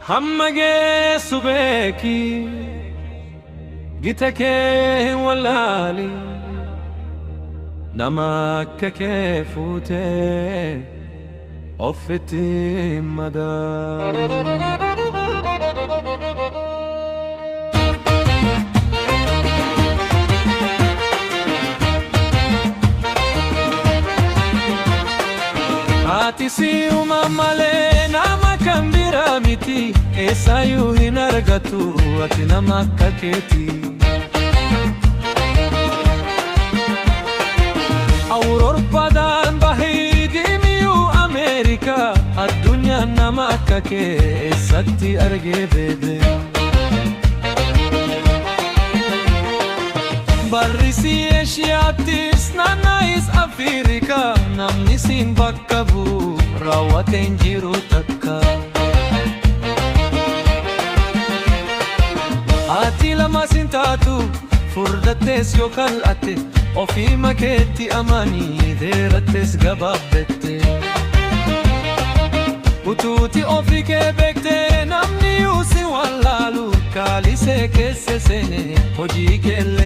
Hamma geessu beeki, gita kee hin wallaali. Nama akka kee fuutee ofitti madaali. Ati si'uma malee nama kan biraa miti, eessayyuu hin argatu ati nama akka keeti. Awurooppaadhaan bahii deemiyuu Ameerikaa, addunyaan nama akka kee eessatti argee beede. Barrisii Eeshiyaattis naanna'is Afrikaa, namni siin bakka bu'u raawwatee hin jiru takka. Ati lamas hin taatu, furdattees yoo kal'atte, ofiima keetti amanii dheerattes gabaabbette. Utuuti ofii kee beektee namni si wallaalu kaalisee keessa seenee hojii keellee.